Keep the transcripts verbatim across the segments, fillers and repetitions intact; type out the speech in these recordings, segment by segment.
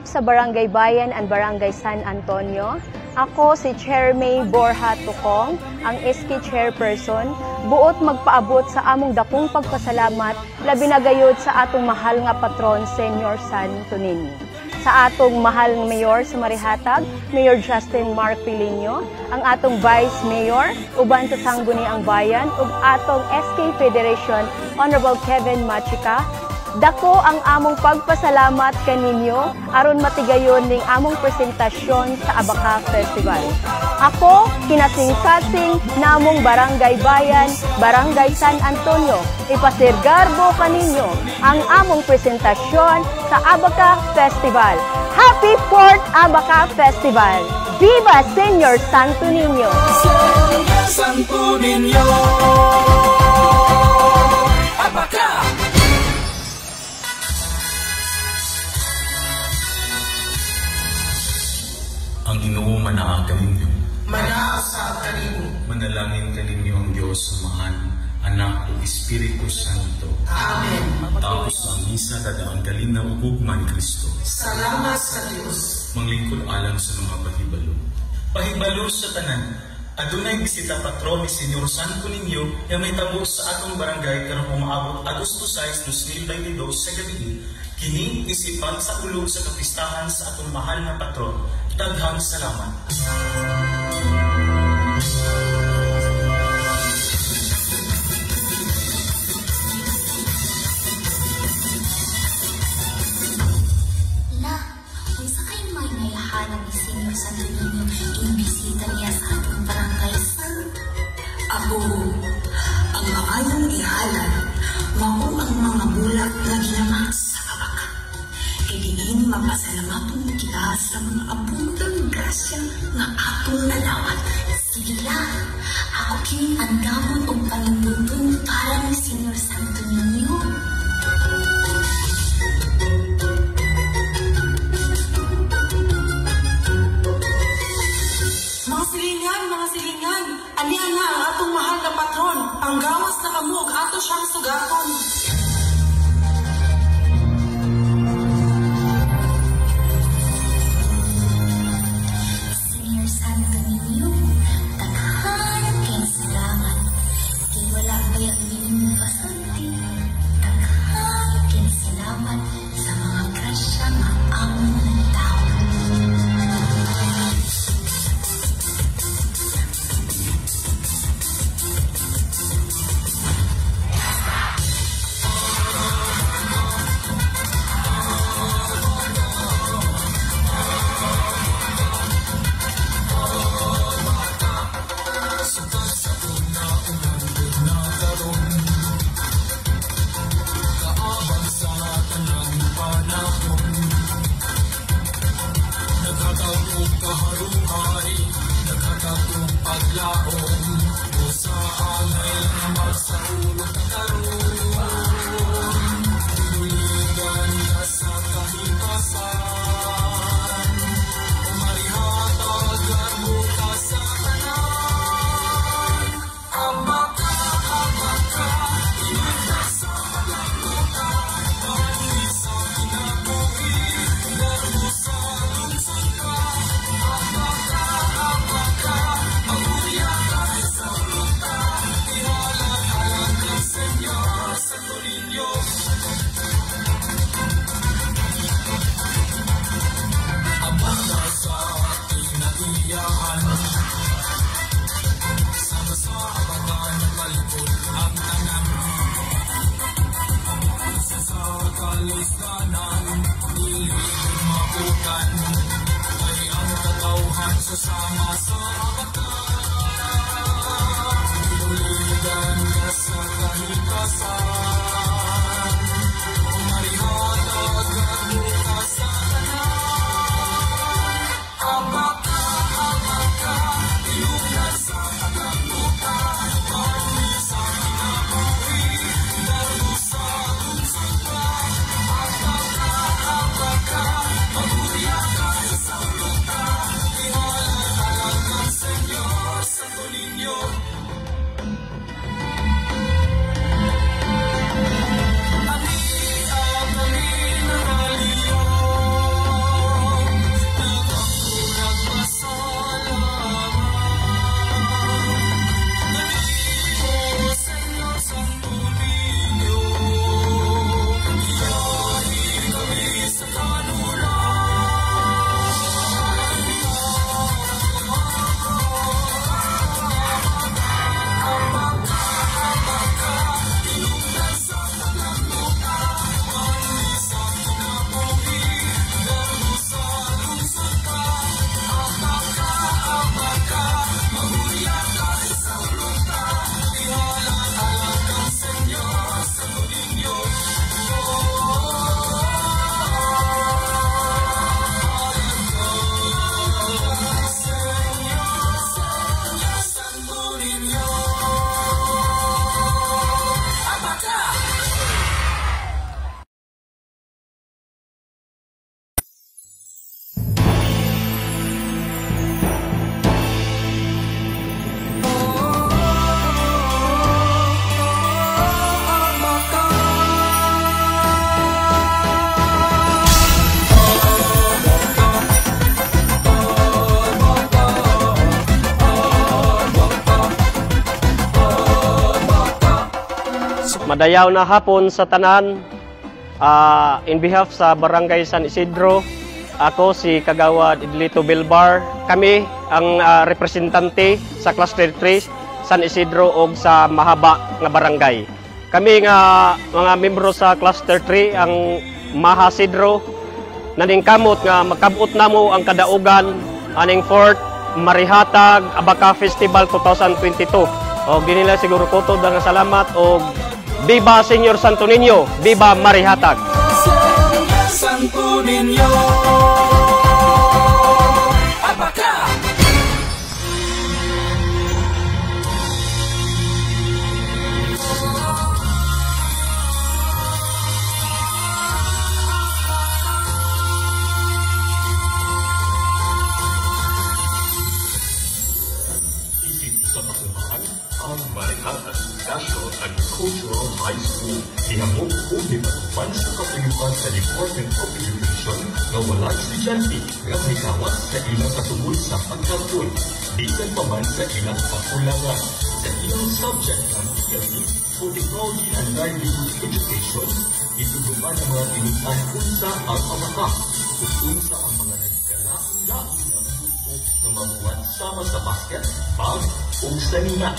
Sa Barangay Bayan and Barangay San Antonio, ako si Chair May Borja Tucong, ang S K Chairperson. Buot magpaabot sa among dakong pagpasalamat, labi na gayod sa atong mahal nga patron, Señor Santo Niño. Sa atong mahal nga mayor sa Marihatag, Mayor Justin Mark Pilinio, ang atong Vice Mayor, uban sa Sangguniang Bayan, ug atong S K Federation, Honorable Kevin Machica, dako ang among pagpasalamat kaninyo aron matigayon ning among presentasyon sa Abaca Festival. Ako, kinasingkasing namong Barangay Bayan, Barangay San Antonio, ipasirgarbo kaninyo ang among presentasyon sa Abaca Festival. Happy fourth Abaca Festival! Viva Señor Santo Niño! Santo Niño, Abaca! Ang Ginoo manaa kaninyo. Manaa usab kanimo. Manalangin kaninyo ang Dios Amahan, Anak, ug Espiritu Santo. Amen. Tapos ang misa, dala ang kalinaw ug gugma ni Cristo. Salamat sa Dios. Manglingkod alang sa mga pahibalo. Pahibalo sa tanan. Adunay bisita patron ni Señor Santo Niño nga mahitabo sa atong barangay karong umaabot Agosto sais, dos mil baynte dos sa gabii. Kini isip pagsaulog sa kapistahan sa atong mahal nga patron. Daghang salamat. La, unsa kay may naihanag ni Señor Santo Niño imbisita niya sa atong barangay, sir? Ako, ang maayong ihalad mao ang mga bulak nga ginamat sa Abaca. Kay diin mapasalamaton kita sa mga abundang grasya nga atong nadawat. Sige la, ako kining andamon ug panginbuton para ni Señor Santo Niño. Mga silingan, mga silingan, ania na ang atong mahal nga patron. Panggawas na kamo ug ato siyang sugaton. Señor Santo Niño, daghan kay salamat. Kay wala baya ang imong pasulti. Daghan kay salamat sa mga grasya nga amon nadawat. Naghatag og kaharuhay, naghatag og paglaom, usa ang may magsaulog karon. Buligan ka sa kahipasan, o marihatag ang buka sa tanan. Kinaiyahan. Sama sa Abaca nagpalikod ang tanan. Sa, sa kalisdanan, dili gid makutan. Kay ang katawhan susama sa Abaca. Buligan ka sa kahipasan. Marihatag ang buka sa tanan. Madayaw na hapon sa tanan. Ah, in behalf sa Barangay San Isidro, ako si Kagawad Idlito Bilbar. Kami ang, ah, representante sa Cluster three, San Isidro, ug sa Mahaba nga barangay. Kami nga mga membro sa Cluster three, ang Maha Sidro, naningkamot nga makab-ot namo ang kadaugan aning fourth Marihatag Abaca Festival two thousand twenty-two. O, dinila siguro kuto nga salamat, o Viva Señor Santo Niño! Viva Marihatag! Santo Niño, Abaca! Isip sa kakuhaan, ang Marihatag National Agricultural High School gihambog ug gipatuman sa kapuyuan sa Department of Education nga wala estudyante nga may kawat sa ilang katungod sa pagkapon, bisan pa man sa ilang kakulangan. Sa ilang subject nga T L E o Technology and Livelihood Education, gitudloan ang mga tinun-an unsa ang abaca ug unsa ang mga nagkalain-lain nga produkto nga mabuhat sama sa basket, bag, ug sanina,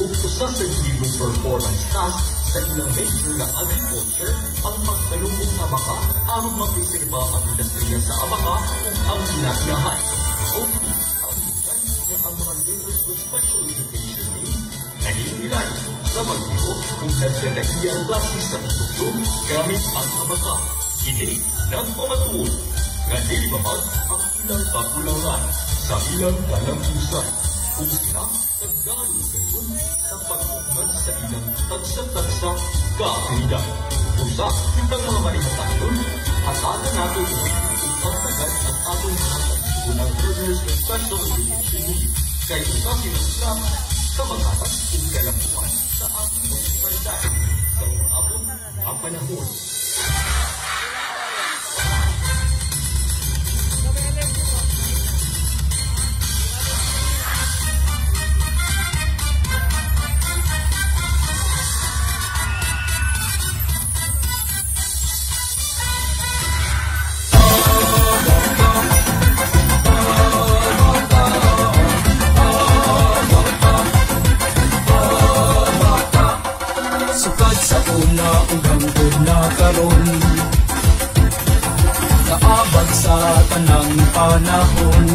ug usa sa giliwang performance task sa ilang major nga agriculture ang pagpanugong abaca aron mapreserba ang industriya sa abaca ug ang kinaiyahan. Maupdi ang gikan nga ang mga learners with special education needs nahinay sa pagtiro kung nagkadaiyang klase sa pagtugtog gamit ang abaca. Kini nagpamatuod nga dili mabag ang ilang kakulangan sa ilang kalampusan kung sila nagdalo gayod sa pagtugmad sa ilang tagsa-tagsa ka aktibidad. Busa, kitang mga Marihatangon, hatagan nato ini ug pagtagan ang aton mga kaigsoonan learners with special education needs, kay usa sila sila ka makatas ug kalampuan sa aton komunidad sa umaabot nga panahon. Sukad sa una ug hangtod na karon, naabag sa tanang panahon.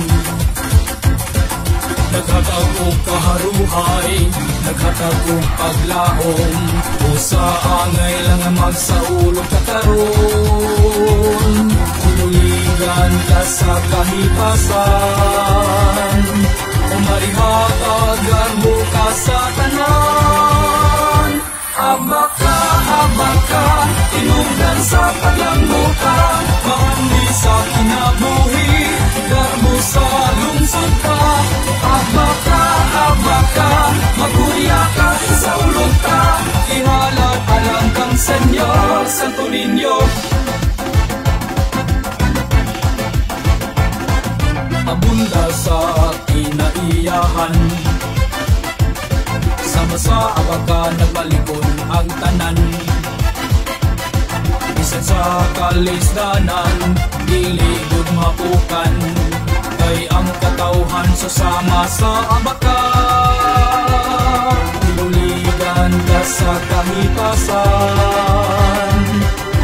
Naghatag og kaharuhay, naghatag og paglaom, usa angay lang ang magsaulog ka karon. Kung buligan ka sa kahitasan, umariha ka, garbo ka sa tanan. Abaca, abaca, tinubdan sa paglambutan, maandi sa kinabuhi, garbo sa lungsod ka. Abaca, abaca, mag-uya ka, isaulog ka, ihalad alang kang Señor Santo Niño. Abunda sa kinaiyahan. Sama sa abaca nagmalikon ang tanan. Bisan sa kalisdanan, dili gud mapukan. Kay ang katawhan susama sa abaca. Iluligan ka sa kahitasan.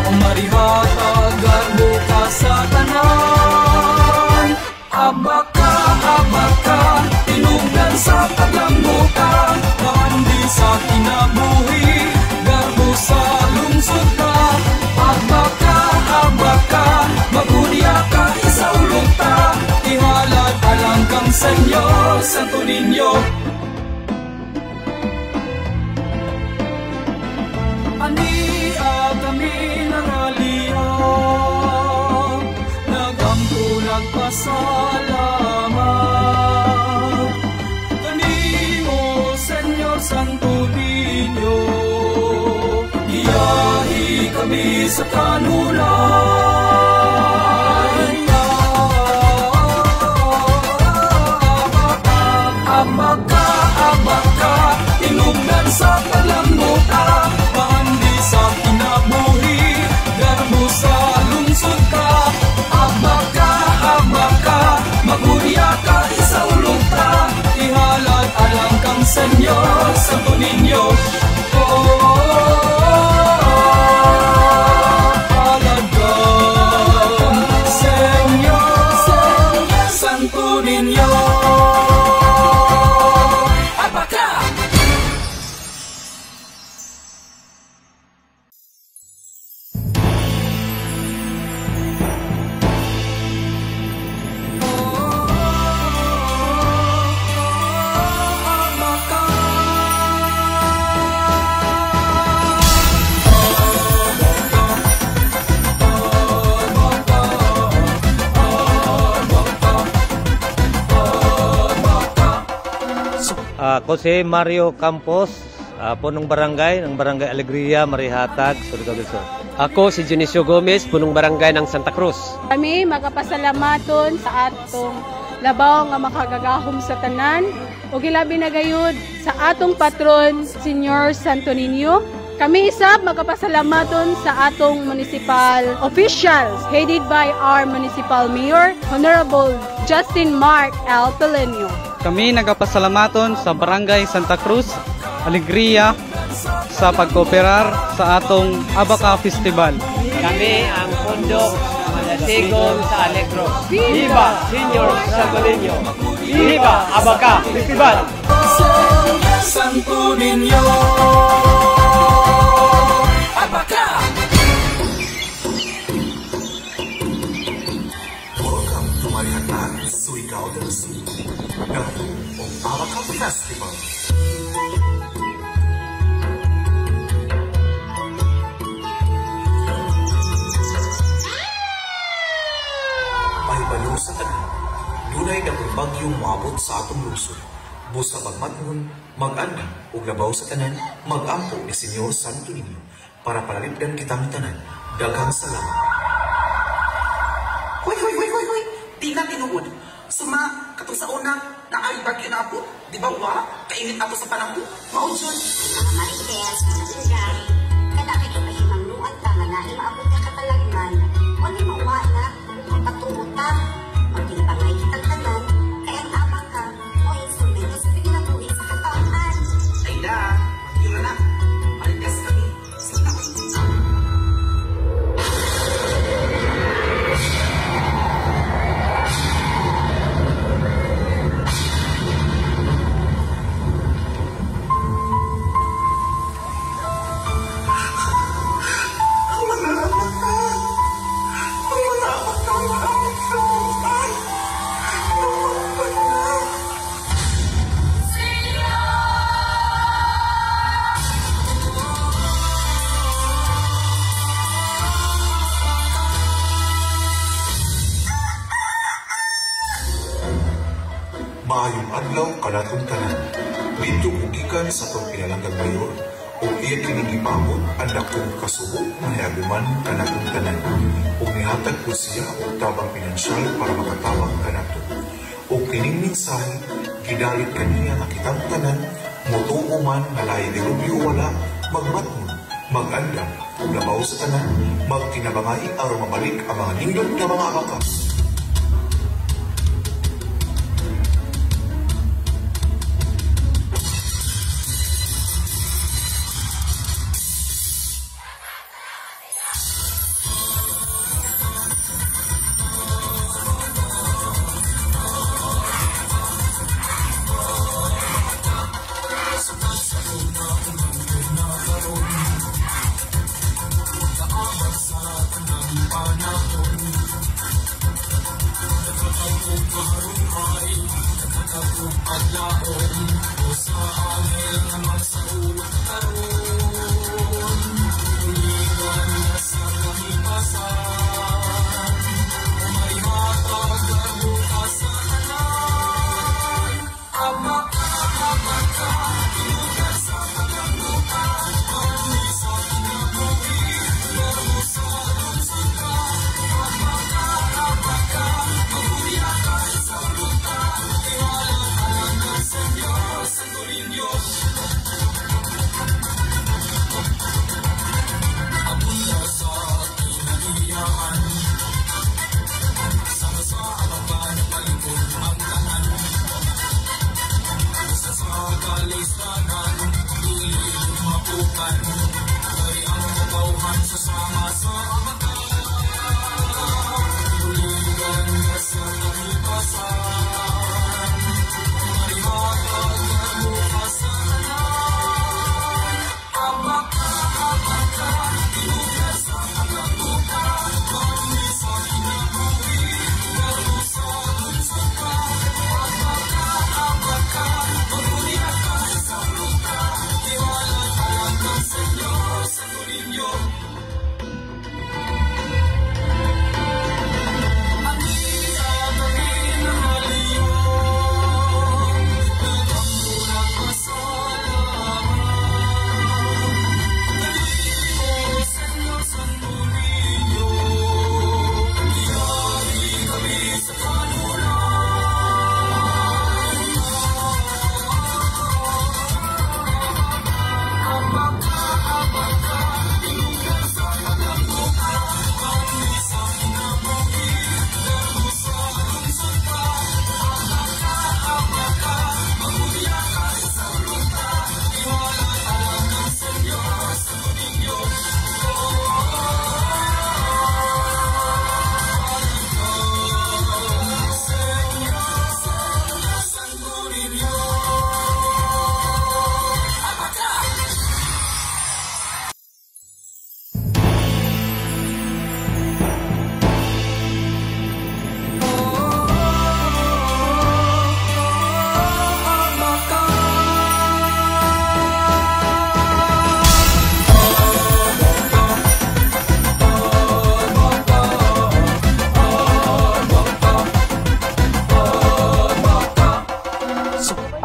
Umariha ka, garbo ka sa tanan. Abaca, abaca, tinubdan sa paglambutan, maandi sa kinabuhi, garbo sa lungsod ka. Abaca, abaca, mag-uya ka, isaulog ka, ihalad alang kang Señor Santo Niño. Ania kami nangalia, nagampo, nagpasalamat kanimo, Señor Santo Niño. Giyahi kami sa kanunay. Abaca, abaca, tinubdan sa paglambutan, maandi Sa kinabuhi, darmo sa lungsod ka. Abaka, abaka, mag-unya ka, isaulog ka. Ihalad alang kang Señor Santo Niño. Oh, halad kang Señor Santo Niño. Abaka! Ako si Mario Campos, ah, punong barangay ng Barangay Alegria, Marihatag, Surigao del Sur. Ako si Dionisio Gomez, punong barangay ng Santa Cruz. Kami magapasalamaton sa atong labaw nga makagagahom sa tanan, ug hilabi na gayud sa atong patron, Señor Santo Niño. Kami isab magapasalamaton sa atong municipal officials, headed by our municipal mayor, Honorable Justin Mark L. Peleño. Kami nagapasalamaton sa Barangay Santa Cruz, Alegria, sa pagkooperar sa atong Abaka Festival. Kami ang pundok Manasigon sa Alegro. Viva Señor Santo Niño! Viva Abaka Festival! Santo Niño, Abaka! Welcome to Marihatag, Surigao del Sur, the home of Abaka Festival. Pahibalo sa tanan, dunay dakong bagyo moabot sa atong lungsod. Busa magmatngon, mag-andam, ug labaw sa tanan, mag-ampo ni Señor Santo Niño. Para palapdan kitang tanan. Daghang salamat. Hoy, hoy, hoy, hoy, hoy! Di na tinuod. Suma, katong sa una, naay bagyo naabot. Di ba, wa? Kainit ato sa panahon. Mao jud. Mga Marites, mga Inday, kada kay pahimangnuan ta nga naay maabot nga katalagman, wala mawala. Magpatuo ta. Magtinabangay kitang tanan, kay ang Abaka mao instrumento sa pagkinabuhi sa katawhan. Ay da, magtira na. Marites kami. Maayong adlaw kanaton tanan. Didto ko gikan sa atong pinalanggang mayor, ug iya kining gipaabot ang dakong kasubo nga nahiaguman kanaton tanan, ug nihatag ko siya og tabang pinansyal para makatabang kanato. Ug kining mensahe gidali kaniya nga kitang tanan, motuo man nga naay dilubyo o wala, magmatngon, mag-andam, ug labaw sa tanan, magtinabangay aron mabalik ang mga nindot nga mga abaka.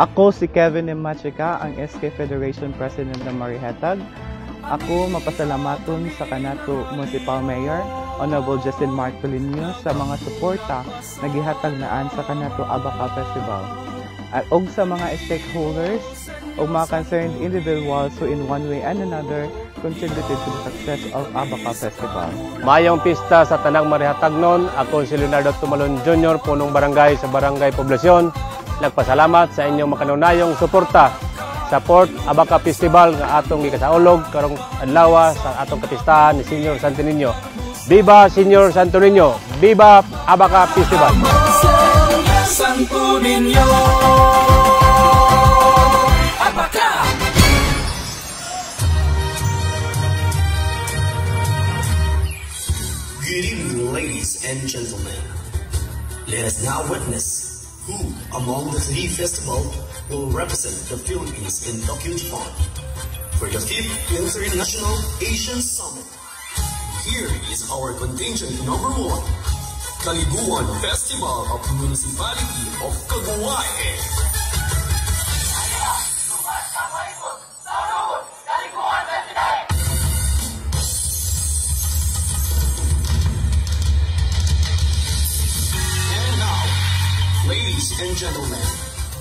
Ako si Kevin M. Machika, ang S K Federation President ng Marihetag. Ako mapasalamaton sa kanato Municipal Mayor, Honorable Justin Marcolino, sa mga suporta nga gihatag naan sa kanato Abaca Festival, at og sa mga stakeholders o mga concerned individuals who in one way and another contributed to the success of Abaca Festival. Mayong pista sa tanang Marihatagnon. Ako si Leonardo Tumalon Junior, punong barangay sa Barangay Poblacion. Nagpasalamat sa inyong makanunayong suporta sa Port Abaca Festival nga atong gikasaulog karong adlaw sa atong kapistahan ni Señor Santo Niño. Viva Señor Santo Niño! Viva Abaca Festival! Santo Niño, Abaca. Good evening, ladies and gentlemen. Let us now witness who among the three festival will represent the Philippines in Tokyo, Japan, for the fifth International Asian Summit. Here is our contingent number one, Kaliguan Festival of Municipality of Caguae. And now, ladies and gentlemen,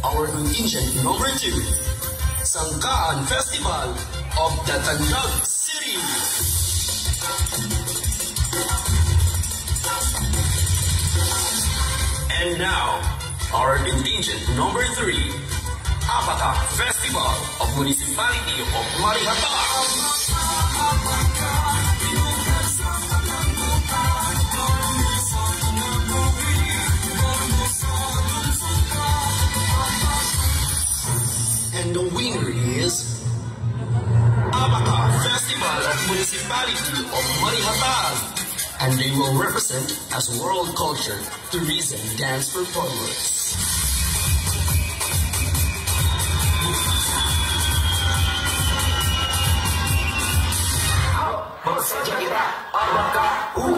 our contingent number two, Sangkaan Festival of Batangas City. And now, our contingent number three, Abaca Festival of Municipality of Marihata. And the winner is Abaca Festival of Municipality of Marihata. And they will represent as world culture, tourism, dance performers. Magsadya kita, Abaca, who?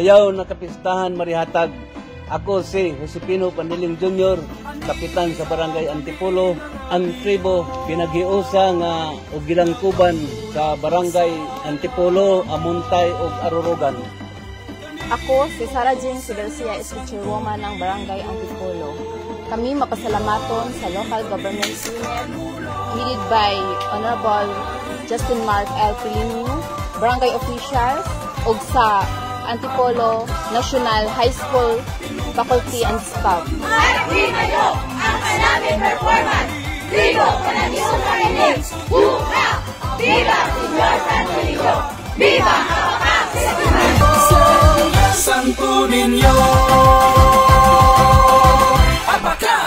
Madayaw na kapistahan, Marihatag. Ako si Josepino Pandiling Junior, kapitan sa Barangay Antipolo, ang tribo pinaghiusa nga ug gilangkuban sa Barangay Antipolo, Amontay ug Arurugan. Ako si Sarah Jane Sibercia, Speaker Woman ng Barangay Antipolo. Kami mapasalamaton sa local government unit headed by Honorable Justin Mark L. Pilinio, barangay officials, ug sa Antipolo National High School faculty and staff. At di kayo ang Kalami Performance, Tribo Panagyo Marinig, Buka! Viva Señor Santo Niño! Viva Apaca Festival! Santo Niño! Apaca!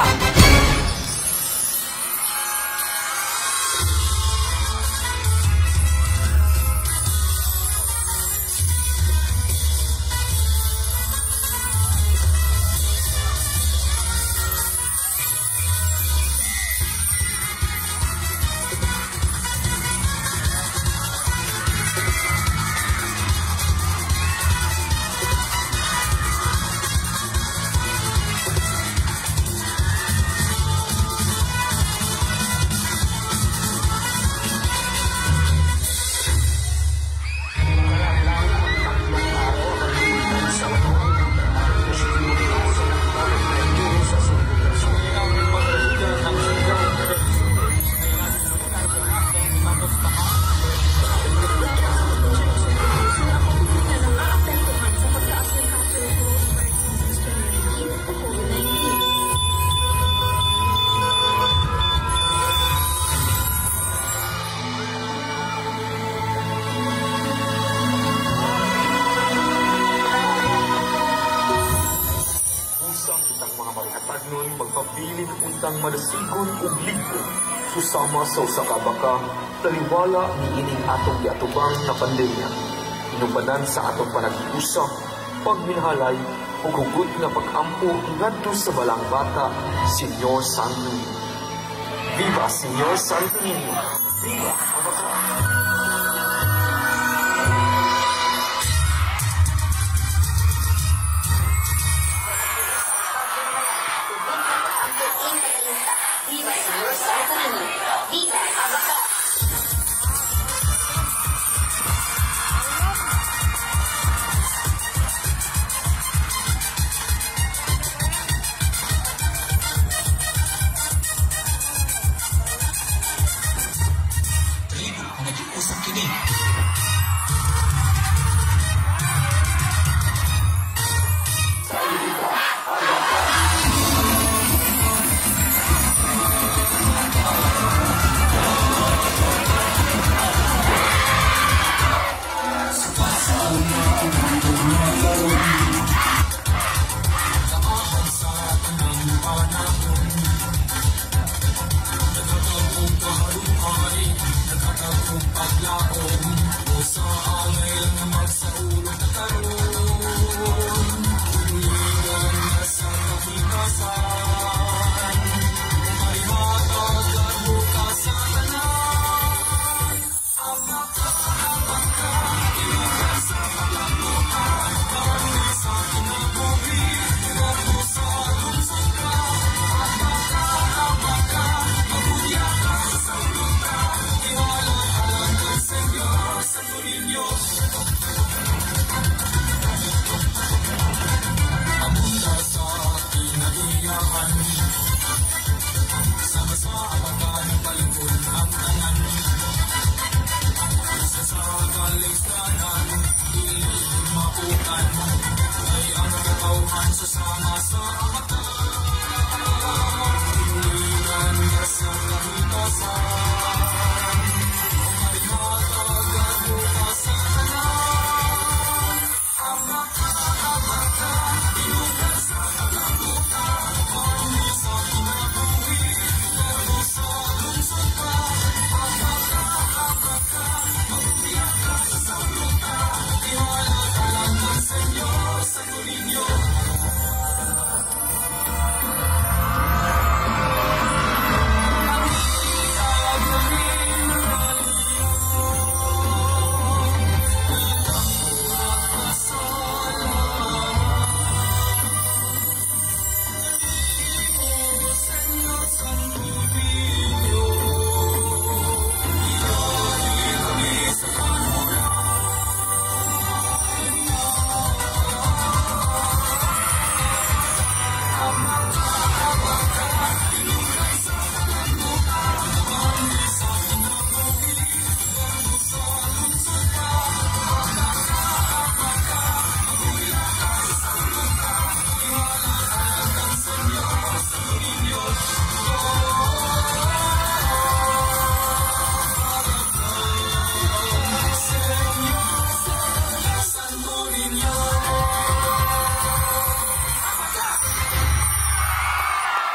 Bilin untang madasigon ug ligpo susama sa usa ka abaka taliwala niining atong giatubang nga pandemya. Inubanan sa atong panag-iusap, pagminhalay, ug hugot nga pag-ampo ngadto sa Balaang Bata, Señor Santo Niño. Viva Señor Santo Niño! Viva Abaka! Tribo nga nag-iusap kini.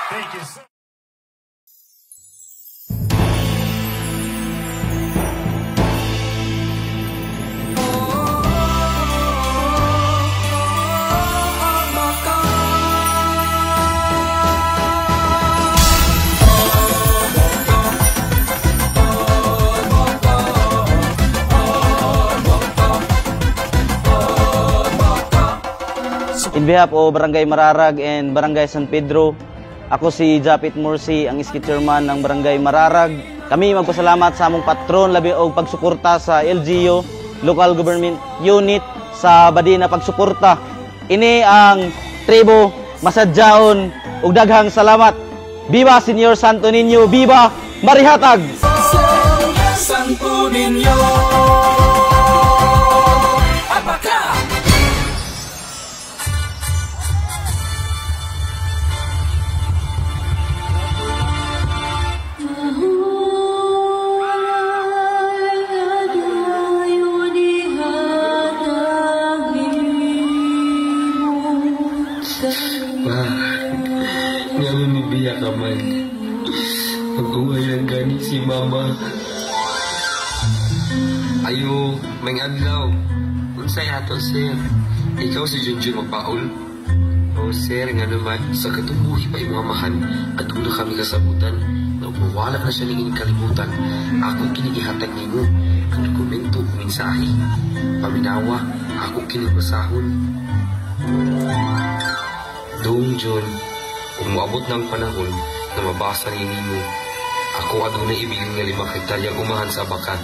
Thank you so In behalf of Barangay Mararag and Barangay San Pedro, ako si Japit Morsi, ang S K chairman ng Barangay Mararag. Kami magpasalamat sa among patron, labi og pagsuporta sa L G U, Local Government Unit, sa badi na pagsuporta. Ini ang tribo, masadyaon ug daghang salamat. Viva Señor Santo Niño! Viva Marihatag! Santo Niño, Abaka! Ngano ni biya ka man? Mag-ungay lang gani si Mama. Ayo, may adlaw. Unsay ato, sir? Ikaw si Junjun Mapaol? Oh, sir, nga naman, sa katong buhi pa imong amahan, aduna kami kasabutan, na ug mawala na siya ning kalibutan, ako kini ihatag nimo, ang dokumento ug mensahe. Paminawa, ako kini basahon. Dong John, kung moabot na ang panahon na mabasa ni nimo, ako adunay ibilin nga lima ka hektaryang umahan sa Abacan.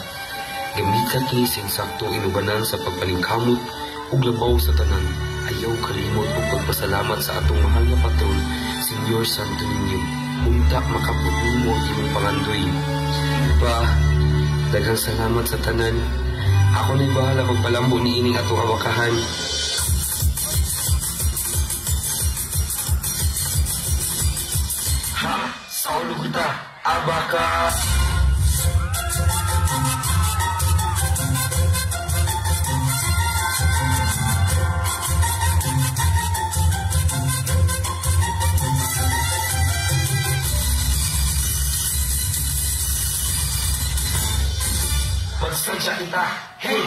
Gamita kini sing sakto inubanan sa pagpaningkamot ug labaw sa tanan. Ayaw kalimot og pagpasalamat sa atong mahal nga patron, Señor Santo Niño. Unta makapot nimo ang imong pangandoy. Pa, daghang salamat sa tanan. Ako na'y bahala magpalambo niining atong abakahan. Ha? Sa ulo kita, abaka. Magsadya kita. Hey!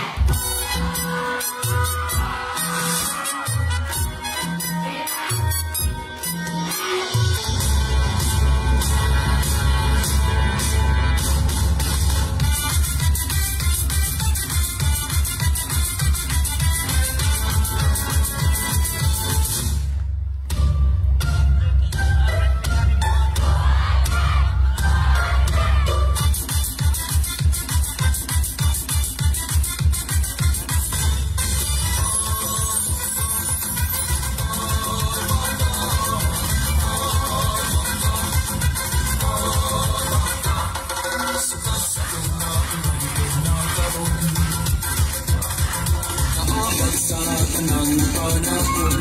Sa tanang panahon,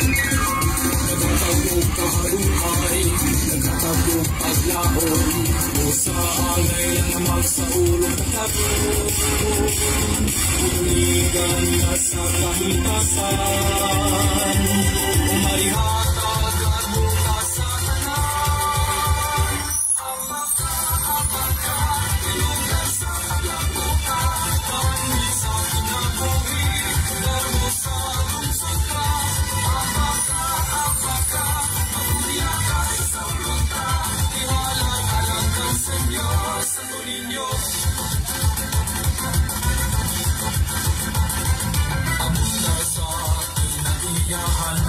nagkatabo kaharuhay, nagkatabo paglaom, usa angay lang ang magsaulog. Buligan na sa kahitasan, umarihatag ang bukas sa tanan. Abunda sa kinagiyahan,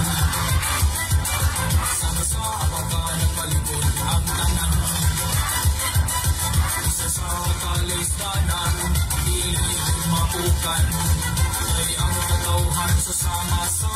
sama sa abaga nagpalikod ang tanan. Isa sa kalisdanan, dili mapukan, kay ang katawhan sa sama sa